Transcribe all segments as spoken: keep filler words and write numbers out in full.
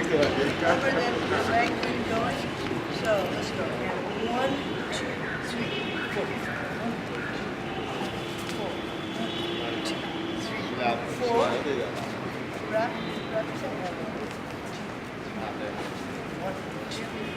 Remember that the right foot going. So let's go. One, two, three, four. One, two, four. One, two, three, four. Wrap, wrap yourself up. One, two, three.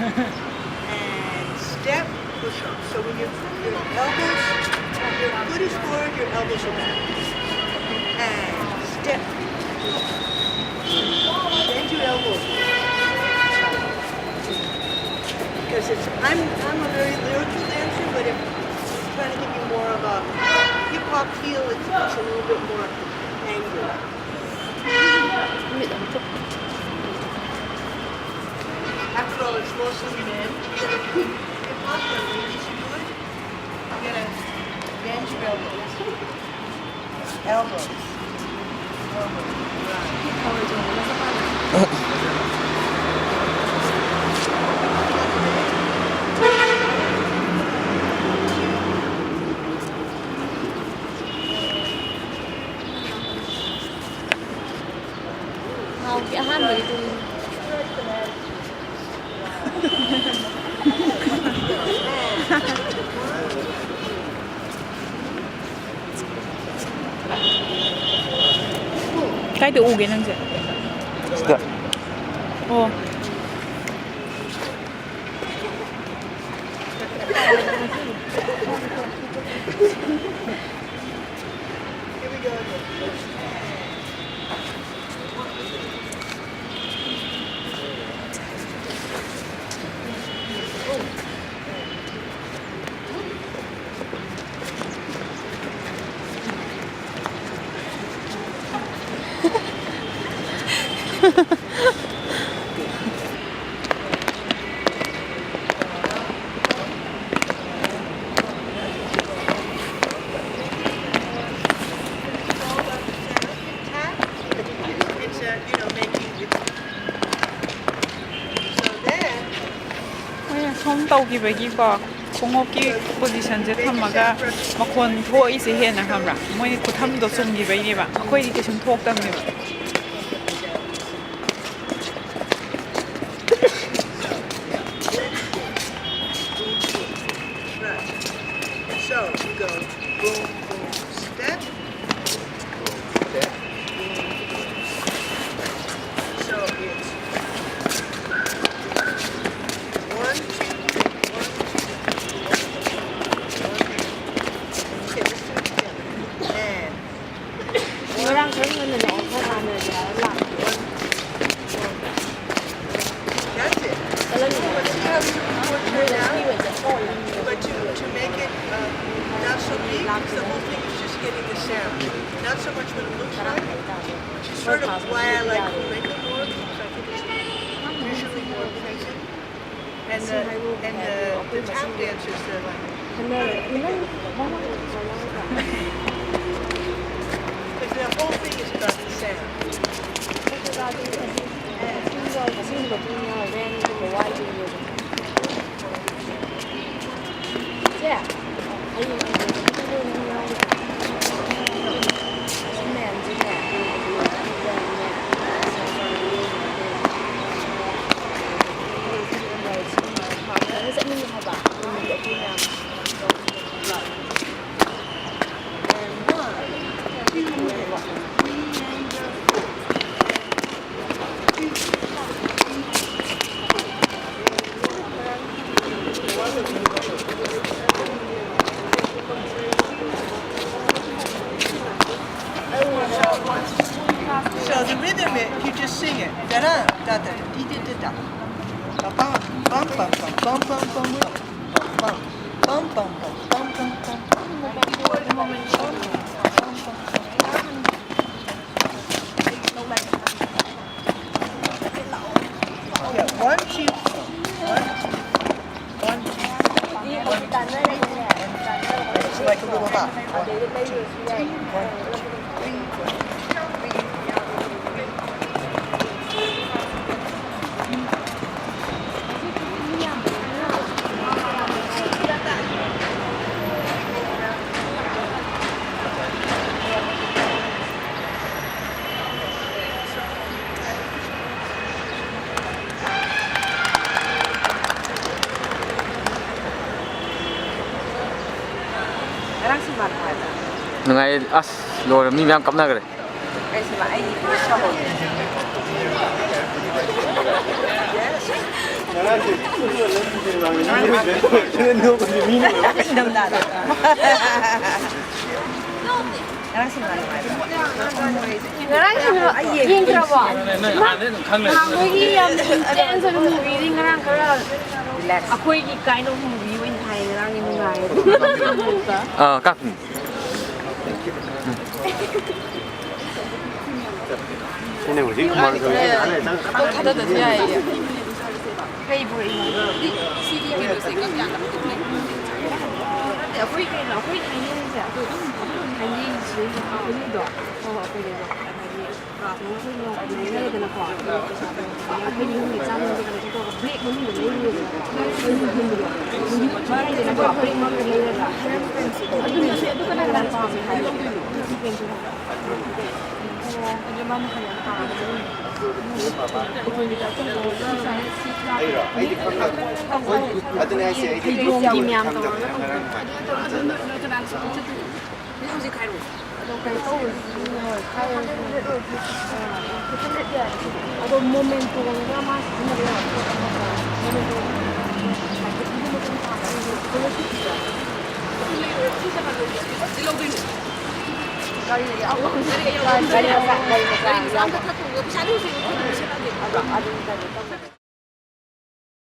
And step, push up. So when your, your elbows, your foot is forward, your elbows are back. And step. Bend your elbows. Because it's, I'm, I'm a very lyrical dancer, but if I'm trying to give you more of a hip hop feel, it's, it's a little bit more angular. After all, it's mostly men. Hip hop, but ladies, you do it. You gotta bend your elbows. Elbows. Elbows. Right. ꯊꯥꯎꯒꯤ ꯑꯍꯥꯟꯕꯒꯤꯗꯨꯅꯤ꯫ ꯀꯥꯏꯗ ꯎꯒꯦ ꯅꯪꯁꯦ? ꯁꯤꯗ꯫ ꯑꯣ꯫ ꯃꯣꯏꯅ ꯁꯨꯝ ꯇꯧꯈꯤꯕꯒꯤꯀꯣ, ꯈꯣꯡꯎꯞꯀꯤ ꯄꯣꯖꯤꯁꯟꯁꯦ ꯊꯝꯃꯒ ꯃꯈꯣꯟ ꯊꯣꯛꯏꯁꯦ ꯍꯦꯟꯅ, ꯈꯪꯕ꯭ꯔꯥ? ꯃꯣꯏ ꯈꯨꯊꯝꯗꯣ ꯆꯨꯝꯈꯤꯕꯩꯅꯦꯕ, ꯑꯩꯈꯣꯏꯗꯤ ꯀꯩꯁꯨꯝ ꯊꯣꯛꯇꯕꯅꯦꯕ꯫ So you go boom, boom, step. So it's one, two, one, two, one, two. Okay, let's do it together. And 이거랑 그런 거는 어디서 나는 거야? That's it. Let's see how the foot turned out. But to, to make it, um, not so big, because the whole thing is just getting the sound. Not so much what it looks like, which is sort of why I like Full Ankle more, because I think it's visually more pleasing. And the, and the, the tap dancers, they're like, because the whole thing is about the sound. One, two, one, two, one, two. It's like a little knot. One, two, three, one, two, three, one, two, three. ꯉꯔꯥꯡ cinema ꯅꯨꯡꯉꯥꯏꯕ꯭ꯔꯥ? ꯅꯨꯡꯉꯥꯏꯌꯦ꯫ ꯑꯁ, ꯂꯣꯏꯔꯦ, ꯃꯤ ꯃꯌꯥꯝ ꯀꯞꯅꯈ꯭ꯔꯦ꯫ ꯀꯩꯁꯤꯃ ꯑꯩꯒꯤ ꯄꯣꯠ ꯁꯥꯍꯧꯗꯦ꯫ ꯏꯪꯊꯝꯊꯥꯗ꯫ ꯉꯔꯥꯡ cinema ꯅꯨꯡꯉꯥꯏꯕ꯭ꯔꯥ? ꯉꯔꯥꯡ ꯁꯤꯟꯃꯥ ꯑꯩ ꯌꯦꯡꯗ꯭ꯔꯤ꯫ ꯌꯦꯡꯗ꯭ꯔꯕꯣ? ꯅꯣꯏ ꯍꯥꯟꯅꯗꯩ ꯑꯗꯨꯝ ꯈꯪ ꯂꯩꯔꯝꯃꯦ꯫ ꯅꯍꯥꯟꯈꯣꯏꯒꯤ ꯌꯥꯝ intense ꯑꯣꯏꯕ movieꯗꯤ ꯉꯔꯥꯡ ꯈꯔ relax꯫ ꯑꯩꯈꯣꯏꯒꯤ kind of movie ꯑꯣꯏꯅ ꯊꯥꯏ ꯉꯔꯥꯡꯒꯤ ꯅꯨꯡꯉꯥꯏꯌꯦ꯫ ꯑꯥ, ꯀꯥꯞꯄꯤ꯫ ꯑꯩꯅ ꯍꯧꯖꯤꯛ ꯍꯨꯃꯥꯡ ꯁꯧꯔꯤꯁꯦ ꯉꯥꯏꯍꯥꯛ ꯂꯩꯔ ꯆꯪ-, ꯊꯥꯗꯗꯁꯨ ꯌꯥꯏꯌꯦ꯫ ꯀꯩꯕꯨ ꯑꯣꯏꯔꯤꯅꯣ? ꯁꯤꯒꯤ ꯀꯩꯅꯣꯁꯦ ꯀꯛ ꯌꯥꯗꯕ ꯂꯩ꯫ ꯅꯠꯇꯦ, ꯑꯩꯈꯣꯏ ꯀꯩꯅꯣ, ꯑꯩꯈꯣꯏ ꯍꯥꯏꯅꯔꯤꯁꯦ, ꯑꯩꯈꯣꯏ ꯍꯥꯏꯅꯔꯤꯁꯦ, ꯑꯩꯈꯣꯏꯒꯤꯗꯣ꯫ ꯍꯣꯏ, ꯍꯣꯏ, ꯑꯩꯈꯣꯏꯒꯤꯗꯣ꯫ ꯍꯥꯏꯗꯤ, class ꯃꯅꯨꯡ ꯑꯩꯈꯣꯏ ꯅꯣꯡꯃ ꯂꯩꯅꯔꯦꯗꯅꯀꯣ꯫ ꯑꯩꯈꯣꯏ ꯌꯨꯝꯒꯤ ꯆꯥꯅꯕ ꯀꯩꯅꯣ ꯇꯧꯔꯒ break ꯃꯅꯨꯡꯗ ꯂꯩꯔꯨꯔꯦꯗꯅ꯫ ꯅꯨꯃꯤꯠ ꯃꯔꯤꯗꯅꯀꯣ, break ꯃꯅꯨꯡꯗ ꯂꯩꯔꯒ꯫ ꯑꯗꯨꯅ ꯑꯗꯨ ꯀꯅꯥ ꯀꯅꯥ ꯄꯥꯝꯃꯤ ꯍꯥꯏꯒꯦ? ꯑꯗꯨ ꯃꯥꯅ ꯍꯥꯟꯅ ꯄꯥꯝꯃꯤ꯫ ꯑꯩꯔꯣ? ꯑꯩꯗꯤ ꯈꯪꯗꯦ꯫ ꯑꯗꯨꯅꯦ ꯍꯥꯏꯁꯦ, ꯑꯩꯗꯤ ꯐꯩꯖꯣꯝꯒꯤ ꯃꯌꯥꯝ ꯈꯪꯗꯕꯅꯤꯅ ꯇꯧꯔꯒ ꯉꯔꯥꯡ ꯇꯧꯕꯗꯣ꯫ ꯅꯨꯡꯉꯥꯏꯇꯦ꯫ ꯑꯗꯨ ꯅꯣꯏ ꯀꯅꯥꯅ support ꯆꯠꯇꯣꯏꯅꯣ? ꯍꯧꯖꯤꯛ ꯍꯥꯏꯔꯛꯑꯣ꯫ ꯑꯗꯣ ꯀꯩꯅꯣ ꯇꯧꯔꯁꯤ, ꯍꯣꯏ, ꯍꯥꯏꯔꯁꯤ꯫ ꯑꯗꯣ momento ꯑꯣꯏꯔꯒ ꯃꯥ ꯁꯤꯖꯤꯟꯅꯕ ꯌꯥꯕ ꯄꯣꯠ ꯑꯃ ꯅꯠꯇ꯭ꯔꯥ? Momento ꯑꯣꯏꯔꯒ ꯍꯥꯏꯗꯤ ꯏꯕ ꯃꯇꯝ ꯄꯥꯕ ꯍꯥꯏꯁꯦ ꯄꯣꯠ ꯂꯩꯇꯦ꯫ ꯑꯗꯨ ꯂꯩꯔꯣꯏ, ꯑꯗꯨ ꯆꯠꯂꯒ ꯀꯩꯗꯧꯗꯣꯏꯅꯣ? ꯒꯥꯔꯤ ꯌꯥꯎꯕ꯫ ꯒꯥꯔꯤ ꯃꯆꯥ, ꯒꯥꯔꯤ ꯃꯆꯥ ꯒꯥꯔꯤ ꯃꯆꯥ ꯑꯝꯇ ꯌꯥꯎꯕ꯫ ꯊꯛꯇꯣꯛꯑꯒ ꯄꯩꯁꯥꯗꯤ ꯍꯧꯖꯤꯛ ꯑꯩꯈꯣꯏꯗ ꯄꯤꯁꯜꯂꯛꯑꯒꯦ꯫ ꯑꯗꯣ ꯑꯗꯨꯝ ꯀꯩꯅꯣ ꯇꯧꯕꯅꯦ꯫